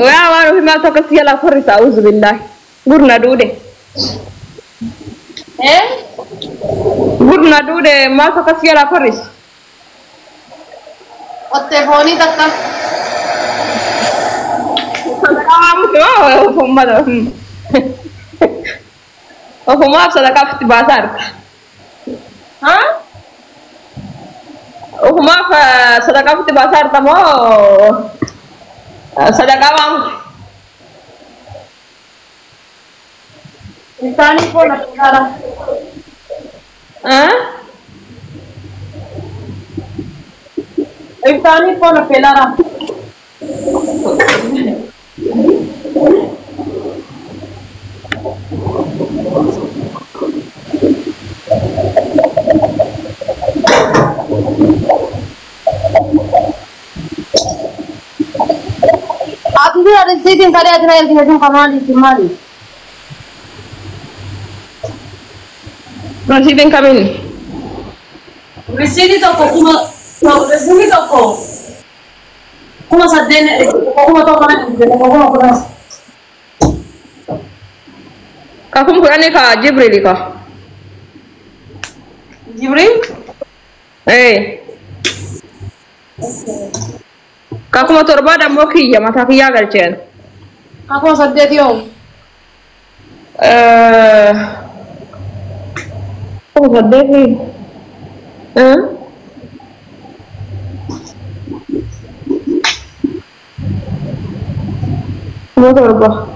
Waa waan ofii maaltu akkas jalaa korrisa auzu billaahi. Gurna duude. Eh? Gurna duude maaltu akkas jalaa korrisa. Qottee foonii takka. Ofumaaf sadaqaa ofitti baasaa jirta. Haa? Ofumaaf sadaqaa ofitti baasaa jirta moo sadaqaa waamuti? Isaanii foon affeelaara. Isaanii foon affeelaara. Ati risiitiin kadhee ati na ergite sun kan maaliiti maali? Rasiitiin kamiin? Risiitii tokko kuma risiitii tokko 8,000 tokko 7,000 na ergite tokko 10,000. Ka 10,000 ka Jibriili ka. Jibriil? Ee. Ka 7,000 dammoo kiyya mataa kiyyaa galcheen. Ka 8,000 yoo? 8,000. 7,000.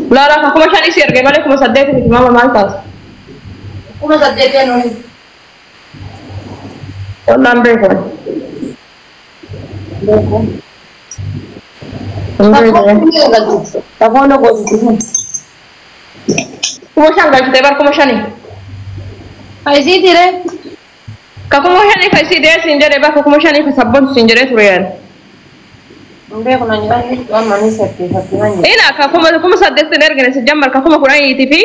Lala ka 5,000 si erge malee 8,000 miti mama maal taas? 8,000 nuyi. Wallaan beeku. Beeku. Tafoon goositti sun. 5,000 galchitee bar 5,000. Faayisii tiree? Ka 5,000 ka isii dees hin jedhe bar ka 5,000 ka sabboontu siin jedhee ture yaani. Beeku na jedhan waan manii sartiifatti nan jedhe. Ina ka 8,000 sin ergine si jammar ka 10,000 fi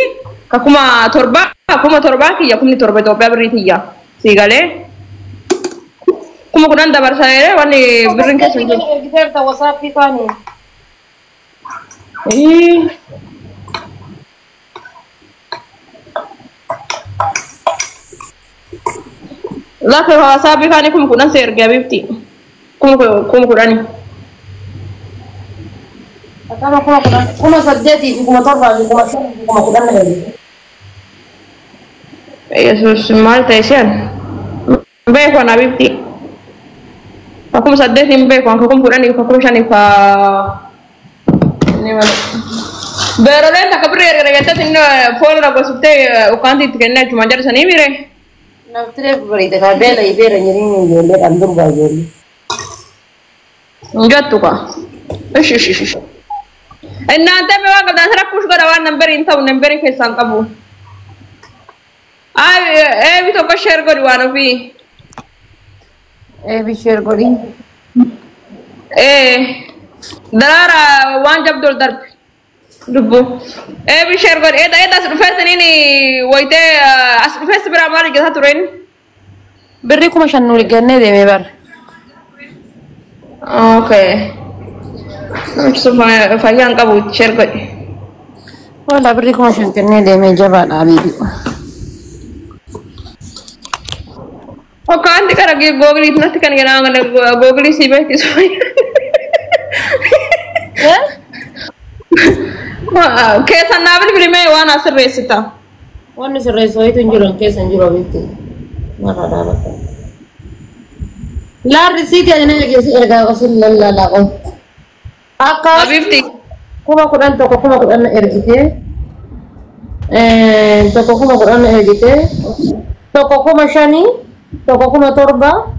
ka 7,000 7,000 kiyya 7,000 Itoophiyaa birrii tiyya sii galee. 10,000 dabarsa jedhee wanni birriin keessa hin jiru. Ergiteerta wasaappii kaanii. Lafa hawaasaa kaanii 10,000 si erge habibti. 10,000. Akkama 10,000 8,000 fi 7,000 fi 5,000 fi 10,000 na ergite. Yesuus maal ta'e si'an? Beeku ana habibti. Ka 8,000 hin beeku ka 10,000 ka 5,000 ka inni malee. Beeroleen takka birrii erga jettee inni foon irra gosuftee ukkaantii itti kennee achumaan jedhu mire. Naftiree bareeda kaa beela beela jireenya ijoolleedhaan durbaa ijoollee. Hin jettu kaa. Ishi ishi ishi. Innaante mee waan qabdan asirra push godha waan nambarii hin ta'u nambarii keessaan qabu. Eebi tokko share godhi waan ofii. Eebi share godhi. Ee daraara waan jabdu ol darbe. Lubbu. Eebi share godhi. Eeda eeda as dhufee siniin wayitee as dhufee si biraa maal hojjetaa tureen? Birrii 5,000 nuuf kennee deemee bara. Okay. Namichi sun fayyaa hin qabu share godhi. Wala birrii 5,000 kennee deemee jabaadha habiibi. Hokkaanti kara googilii natti kan jedhamu googilii si beekti sun. Keessan naa bilbilimee waan as sirreessita. Wanni sirreessu wayitu hin jiru keessa hin jiru habiibti. Marra dhaabata. Laa risiitii ani nama keessa ergaa qosin lallaalaa qof. Akka Habiibti. 10,000 tokko 10,000 na ergitee tokko 10,000 na ergitee tokko 5,000 tokko 7,000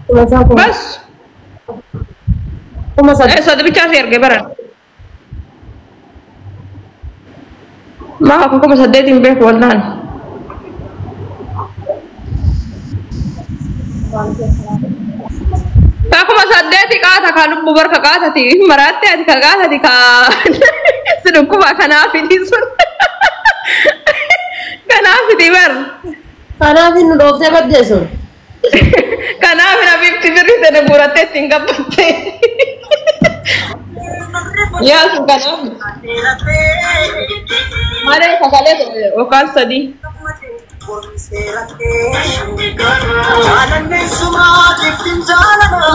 5,000 Bas. 8,000. Sadi bichaa si erge baran. Maa akka 8,000 hin beeku wallaan. Ka 8,000 qaata ka lubbu barka qaatati maraatte ati ka qaatati ka si dhukkuba kanaafiti sun. Kanaafiti bar. Kanaaf inni dhooftee badde sun. Kanaaf Habibti birri sana guurattee ittiin gabbatte. Yaasu kanaaf. Malee sagalee yookaan sadii.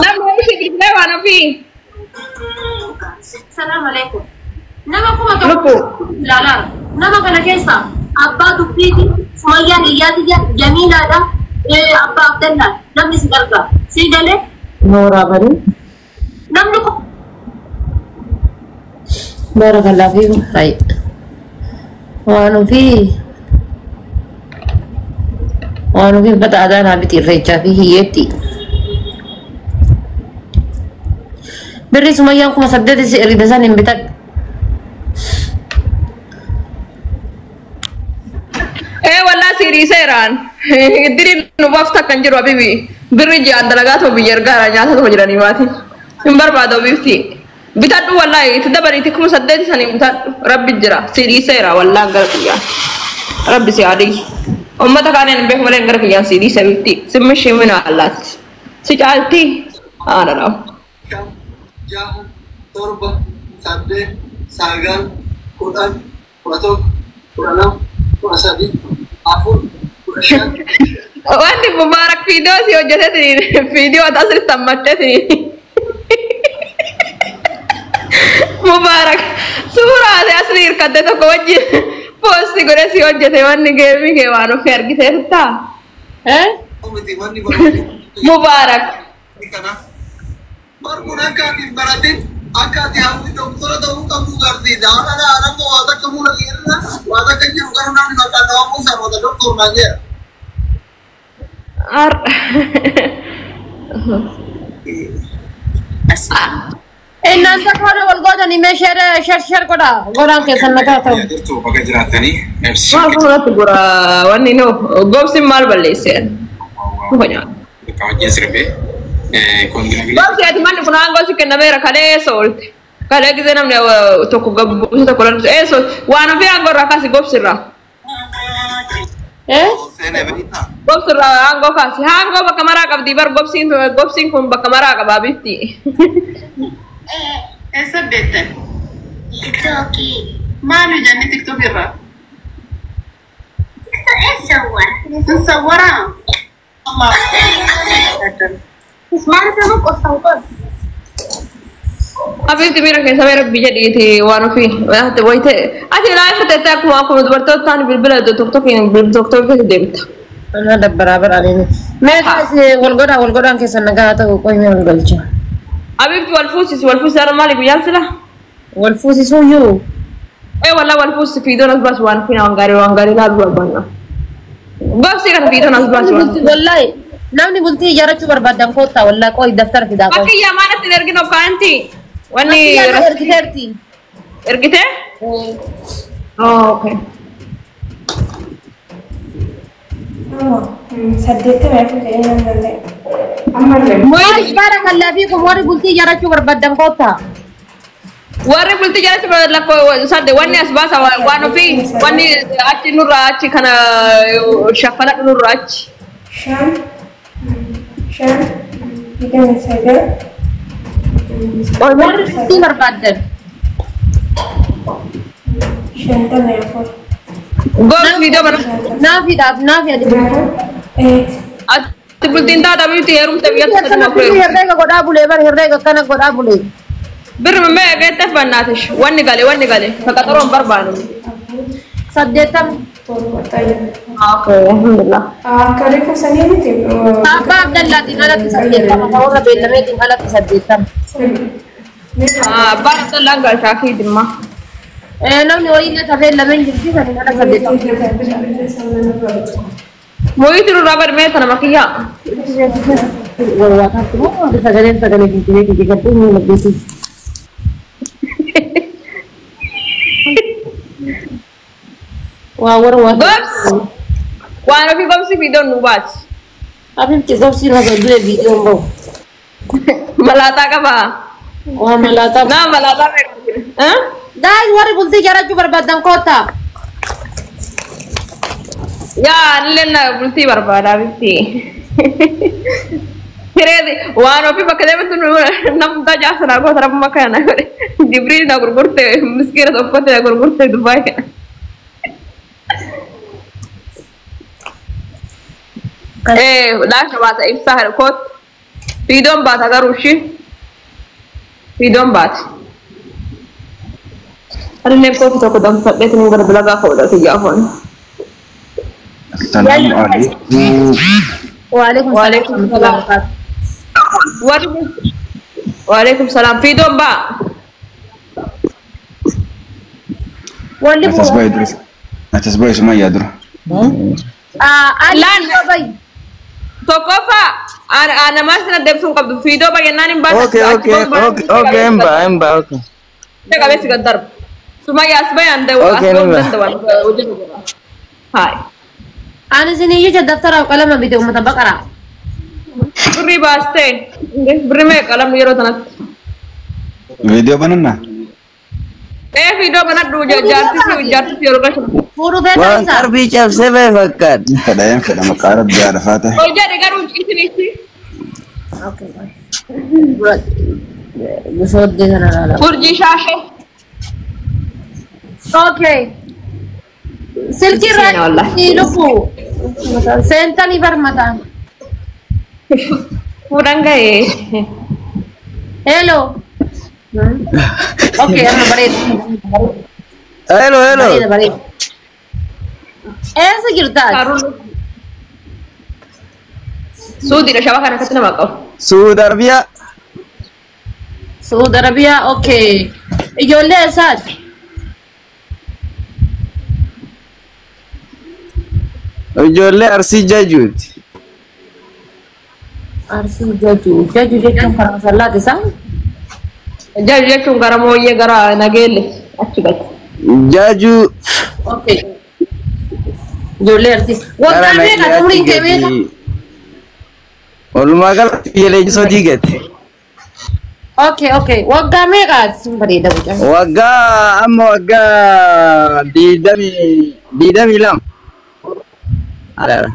Namni ishee bilbilee waan ofii. Salaam alaikum. Nama kuma tokko ilaalaa. Nama kana keessa abbaa dubbiiti, Sumayyaan Iyyaatiyya, Jamiilaadha, abbaa Abdallaa namni si gargaara. Si galee? Nooraa bari. Namni kun. Barakallahu fiikum. Hai. Waan ofii uffata aadaa naa biti irreechaa fi hiyyeetti. Birri Sumayyaan 8,000 si ergite san hin bitadhu. Wallah sirii seeraan. Diri nu baafta kan jiru habibi. Birri ji'aan dalagaa ta'u biyya ergaara nyaata ta'u jiranii maatiin. Hin barbaadu habibti. Bitadhu wallahi itti dabaliiti 8,000 saniin bitadhu. Rabbi jira. Sirii seera wallaan gara kiyyaan. Rabbi si haadhiisu. Uummata kaaniin hin beeku malee gara kiyyaan sirii seerti. Simmi shimina allaatti. Si caalti. Haadha dhabu. 5, 6, 7, 8, 9, 10, 11, 12, 13, 14, 15. Wanti Mubaarak viidiyoo si hojjeteetiin viidiyoo asirratti hammatteetiin. Mubaarak suuraa ati asii hirkatte tokko wajjin poosti godhee si hojjete wanni geemii kee waan ofii argiteertaa? Mubaarak. Barkuun akka ati hin baratin akka ati hawwi doktora ta'uu qabdu garsiisa. Haala haala waa takka fuula keerra waa takka jiru garuu namni maqaan dhawamu saroota doktor naan jedha. Innaan takka warra wal gootanii mee share share share godhaa. Godhaan keessan nagaa ta'u. Jirtu bakka jiraatanii Maal fuulatti gura wanni nu gobsi maal balleesseen? Dhufa nyaata. Bakka wajjin sirbee Gobsi ati manni kun aangoo si kennameera kalee eessa oolte? Kalee gisee namni tokko gabbuuse tokko lalbisu eessa oolte? Waan ofii aangoo irraa kaasi gobsi irraa. Gobsi irraa aangoo kaasi. Aangoo bakka maraa qabdi bar gobsiin kun bakka maraa qabaa bifti. Eessa beektan? Tiktookii. Maali jenni tiktook irraa? TikTok sawwara. Sawwaraa? Maal nama qofaan qofa. Abibti miira keessa mee rabbi jedhiiti waan ofii wayite ati laayifa teettee akkuma akkuma dubartoota ta'an bilbila tokko tokkoon tokko tokko keessa deemta. Ana dabbaraa baraanin. Mee wal godhaa wal godhaan keessan nagaa ta'u qoyme wal galcha. Abibti wal fuusisi wal fuusisi har'a maali guyyaan sila? Wal fuusisuu iyyuu. Wallah wal fuusisi fiidoon as baasu waan ofii waan gaarii laaluu barbaanna. Gobsi kana fiidoon as baasu waan. Wallahi namni bultii ijaarrachuu barbaadan koottaa wallahi qoy daftara fidaa qoy. Bakki yaa hin erginu kaanti. Wanni ergiteerti. Ergite? Oh, okay. 84 jedhee nan danda'e. Ammallee. Barakallahu fiikum warri bultii ijaarrachuu barbaadan koottaa. Warri bultii ijaarrachuu barbaadan lakkoo sadde wanni as baasa waan ofii wanni achi nurraa achi kana shaffaladhu nurraa achi. 5 5 29. Warri bultii barbaadan. 54. Gobsi viidiyoo bara. Naafiidhaaf naafi ati bultii. Ati bultiin taata bifti heerumte biyyatti sadii afur. Herreega godhaa bulee bar herreega akkana godhaa bulee. Birri mee eeggattee fannaatesh wanni gale kaqaxaroon barbaadu. 80. Okay, alhamdulillah. Akka kuusanii miti. Abbaa Abdallaatiin alatti 80 warra beellameetiin alatti 80. Abbaan Abdallaan galchaa fi dhimma. Namni wayii tafee lameen jirti saniin ala 80. Moyiitu nurraa badmee tana makiyyaa. Sagaleen sagalee finfinnee kiyya gadhee ni labbeessi. Waa warra waa. Gobsi! Waan ofii gobsi fiidoon nu baasi. Abibti gobsi na du'e viidiyoon bahu. Malaataa qabaa. Waa malaataa. Naa malaataa beeku. Guys warri bultii ijaarrachuu barbaadan koottaa. Yaa anillee na bultii barbaada abibti. Siree waan ofii bakka deemtu namta jaarsa naa goota rabba kana na godhe. Jibriil na gurgurte miskiina tokkotti na gurgurte Dubaay kana. Laasha baata ibsaa kana kootu. Fiidoon baata garuu ishii. Fiidoon baati. Anillee kootu tokko danfadheetu nu gara dalagaa fuudhatu gaafoon. Assalamu alaikum. Waalaikum Waalaikum salaam. Warri Waalaikum salaam. Fiidoon baa. Walli Atas bayi dura. Atas bayi Sumayyaa dura. Laan Tokkoffaa namaa sana deebisuu hin qabdu. Fiidoo baay'inaan hin baatu. Okay, okay, okay, okay, emba, emba, okay. Qabeessi gad darbu. Sumayyaa as bayaan deemu. Okay, As emba. danda'an. Haay. Ani isin iyyuu daftaraaf qalama bite uummata baqaraa. Birrii baastee birrii meeqa lamni yeroo sanatti? Viidiyoo banannaa? Fiidoo banadhu jaartisi jaartisi yeroo gashu. Fuudhuu feetaa Waan isaa? qarbii cabsee ba'e fakkaata. Hin fedha hin fedha maqaa rabbii haadha ta'e. Ol jedhe garuu isinitti. Gosoota kana laala. Urjii shaashee. Okay. Silkii Seena wallahi. irraa lubbuu. Seentanii bar mataan. Fuudhan ga'ee. Hello. Okay, amma bareeda. Hello, hello. Bareeda bareeda. Eessa jirtaa? Haruun. Suudiidha shaba kana akkatti nama qabu. Suud Arabiyaa. Saudi Arabiyaa, okay. Ijoollee eessaati? Ijoollee Arsii Jajuuti. Arsii Jajuu. Jajuu jechuun karaa sallaati isaa? Jaju jechuun gara mooyyee gara nageelle achi gati. Jajuu Okay. Ijoollee Arsii. gara Waggaa meeqa nageelle umriin achi kee meeqa? gati. Walumaa galatti biyya leenjisoo diigate. Okay, okay. Waggaa meeqa? Sun bareeda mucaan. Waggaa amma waggaa 22. Alaala.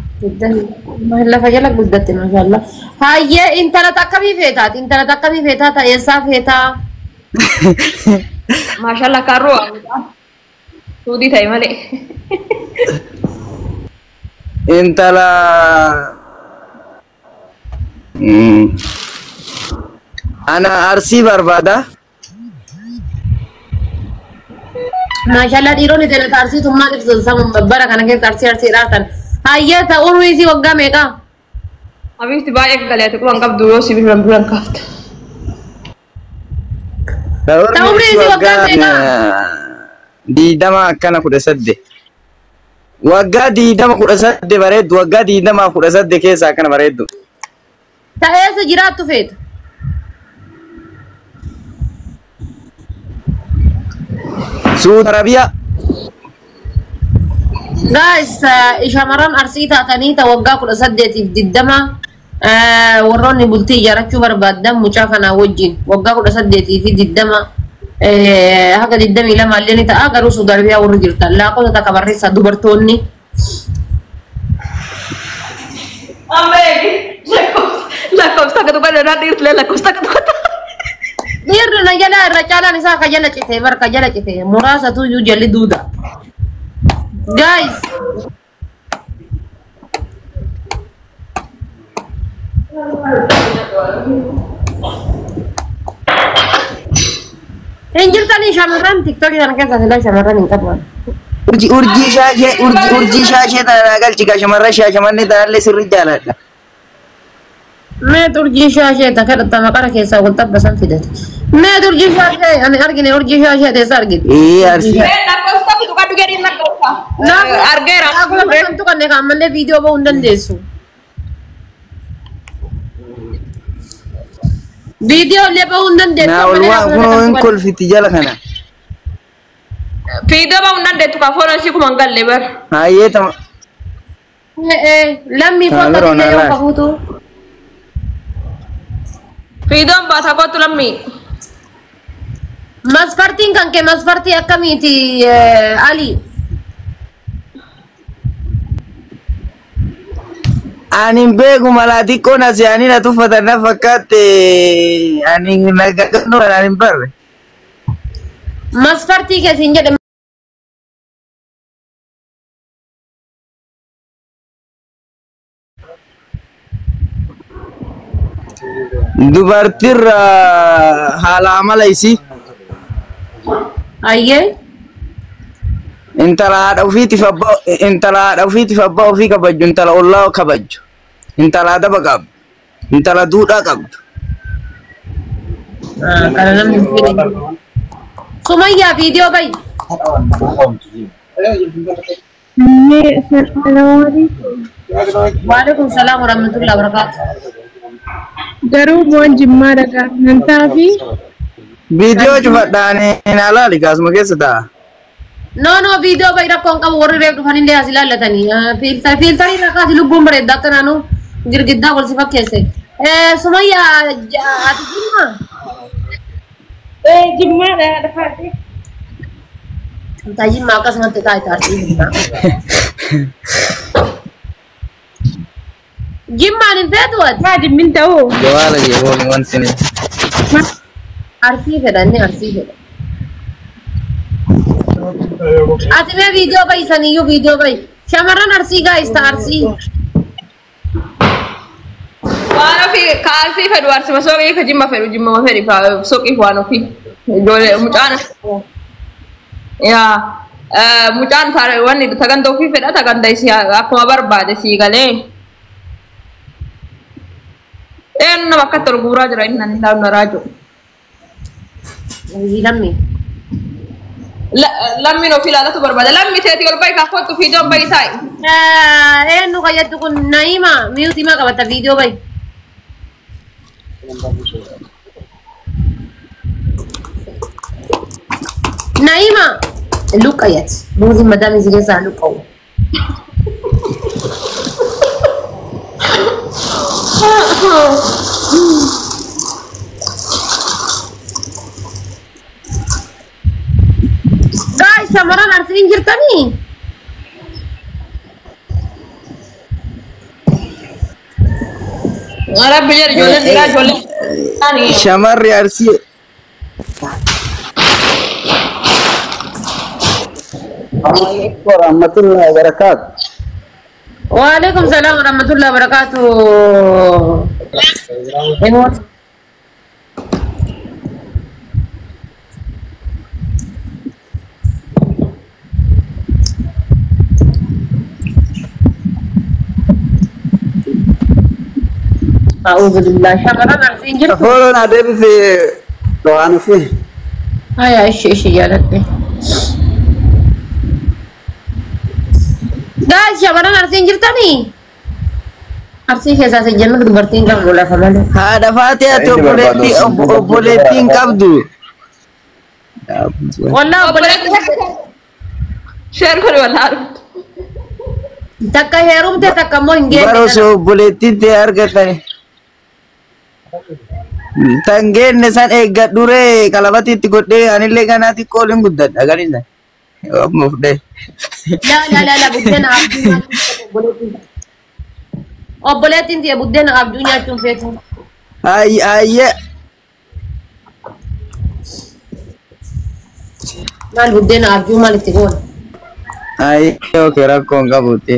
Lafa jala guddatte mashallah. Hayyee intala akkamii feetaati? Intala akkamii feetaa ta'e eessaa feetaa? Maashaallah karroo suudii ta'e malee. Intala ana Arsii barbaada. Mashallah dhiironni teelata arsiitummaan ibsu samuun bara kana keessa arsii arsii dhaatan. Hayyee ta'u umrii isii waggaa meeqa? Habiibti baay'ee galeete quban qabdu yoo si biran biran kaafte. Ta'u umrii isii waggaa meeqa? 20 akkana 18. Waggaa 20 18 bareeddu waggaa 20 18 keessa akkana bareeddu. Ta'eessa jiraattu feetu? Suud Arabiyaa. Guys, shamarran arsii taatanii ta waggaa 18 fi 20 warroonni bultii ijaarrachuu barbaadan mucaa kanaa wajjin waggaa 18 fi 20 haga 22 illee ni ta'a garuu Suudi Arabiyaa warri jirtan lakkoofsa takka barreessaa dubartoonni. Amma eegi lakkoofsa akka tuqaa irraa dhiirtilee lakkoofsa akka tuqaa. Dhiirri na jala irra caalaan isaa ka jala cite bar ka jala cite muraasatu iyyuu jalli duuda. Guys, hin jirtanii shamarran tiktookii kana keessa silaa shamarran hin qabu. Urjii urjii shaashee urjii urjii shaashee tana galchi gaa shamarran shaashamannee tanallee sirri jaaladha. Mee urjii shaashee ta kadhatta maqara keessaa wal xabbasan fidate. Mee urjii shaashee ani argine urjii shaashee teessa argite. Ee Arsii. Lakkoofsa akka tuqaa dhugee lakkoofsa. Argeera. Lakkoofsa tuqanne kan ammallee viidiyoo ba'uu hin dandeessu. Viidiyoo illee ba'uu hin dandeessu. Naa ol waan kunoo hin kolfiti jala kana. Fiidoo ba'uu hin dandeettu kaa foon ishii kuma hin galle bar. Hayyee tama. Lammii Tana foon biroo illee yoo naa laal. qabuutu. Fiidoon baataa kootu lammii. Masfartiin kan kee masfartii akkamiiti Ali? Ani hin beeku malaa xiqqoon asii ani na tuffatan na fakkaatte ani nagagannoo kanaan hin barre. Masfartii keessa hin jedhe. Dubartiirra haala amala isii. Ayyee. Intala haadha ofiitiif abbaa intala haadha ofiitiif abbaa ofii kabajju, intala ollaa kabajju, intala adaba qabdu, intala duudhaa qabdu. Kana namni hin fedhe. Sumayyaa, viidiyoo bayi. Waalaikum salaam warahmatullahi wabarakatuh. Garuu bu'aan jimmaa dhagaa nan taafi. Viidiyoo cufadhaan hin alaali gaasuma keessa ta'a. No, no, viidiyoo bayi, rakkoon qabu. Warri reef dhufanillee as ilaallatanii. Filterii rakkaati lubbuun bareedda akka naannoo girgiddaa wal si fakkeesse. Sumayyaa, ati jimmaa? Jimmaadha dhafaate. Intaa jimmaa akkasumatti taa'e taasii jimmaa. Jimmaan hin feetu ati? Maa jimmin ta'uu? Jawaala jechuun wanti ni. Arsii fedha inni, arsii fedha. Ati mee viidiyoo bayi saniyyuu, viidiyoo bayi. Shamarran arsii gaa'is ta'a arsii. Waan ofii ka arsii fedhu arsima soqii, ka jimma fedhu jimmama fedhi soqiif waan ofii. Ijoollee mucaan yaa mucaan wanni tagandha ofii fedha, tagandha isii akkuma barbaade sii galee. Een nama akkatti ol guuraa jira inni nan ilaalu raaju. Lammi. Lammiin ofii ilaalatu barbaada. Lammi teetii ol bayi, kaakottu fiidoon bayi taa'i. Eenyu kayyattu kun? Naima mute maa qabata? Viidiyoo bayi. Naima luqqayyat. Muuziin madaamii si keessaa luqqa'u. Guys, shamarran arsiin jirtanii? Rabbi jedhi, ijoolleen dhiiraa ijoolleen. Shamarri arsii. Warahmatullahi wabarakatuh. Waalaikum salam warahmatullahi wabarakatuh. أعوذ بالله، shamarran arsiin jirtu. Follow na deebise waan ofii. Haya, ishi ishi jaaladhe. Guys, shamarran arsiin jirtanii? Arsii keessaa si jennu dubartiin qabdu lafa malee. Haadha faatee, ati obboleettii obboleettiin qabdu. Wallaa obboleettii Share godhi wallaa. Takka heerumte, takka immoo hin Bara geenne. osoo obboleettiin ta'e argatani. Tan geenne san eeggadhu ree, qalabatti itti godhee anillee ganaa xiqqoo oliin guddadha ganina. Amma fudhee. La la la la, buddeena abduu nyaachuun obboleettiin ta'e buddeena abduu nyaachuun feetu. Ayye. Maal buddeena abduu maal itti goona? Ayye, okay, rakkoon qabuutti.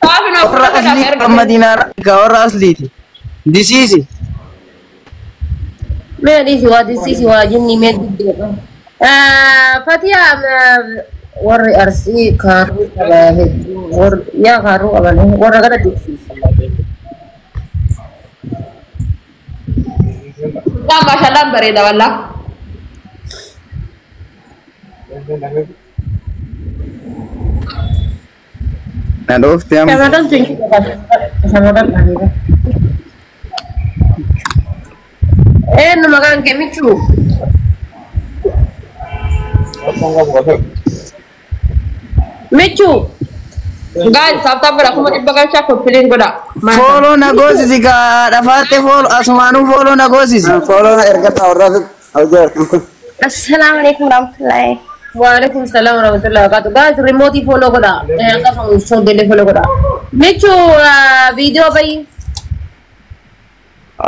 Saafin Warra aslii kan Madiinaa ka warra asliiti. Disiisi. Mee dhiisi, waa disiisi, waa jinni mee diddeeqa. Fatiha, warri arsii kaaruu qaba hedduu, warri yaa kaaruu qaban warra gara disiisi. Mucaan maashaallaan bareeda wallaa. Na dhoofte amma. Shamarran tun shamarran bareeda. Eenyu maqaan kee, michuu? Michuu. Guys, tap tap godha, 100,000 galchaa, copy link godha. Follow na goosisi ka haadha faatee, follow asumaanuu follow na goosisi. Follow na ergata warra hojii kun. Assalamu alaikum warahmatullahi. Waalaikum salam warahmatullahi wabarakatuh. Guys, remote follow godha. Akkasuma sooddeellee follow godha. Michu viidiyoo bayi.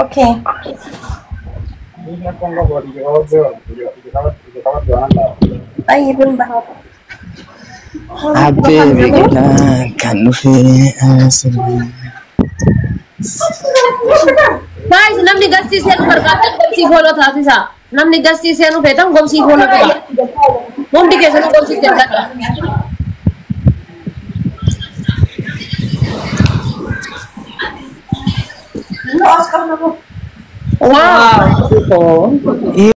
Okay. طيب انبهر. Abbee biqilaa kan dhufee asirraa. Guys, namni gastii seenu barbaaddan gomsii fooloo taasisa. Namni gastii seenu feetan gomsii fooloo qaba. Hundi keessanuu gomsiitti ergadha. Wow.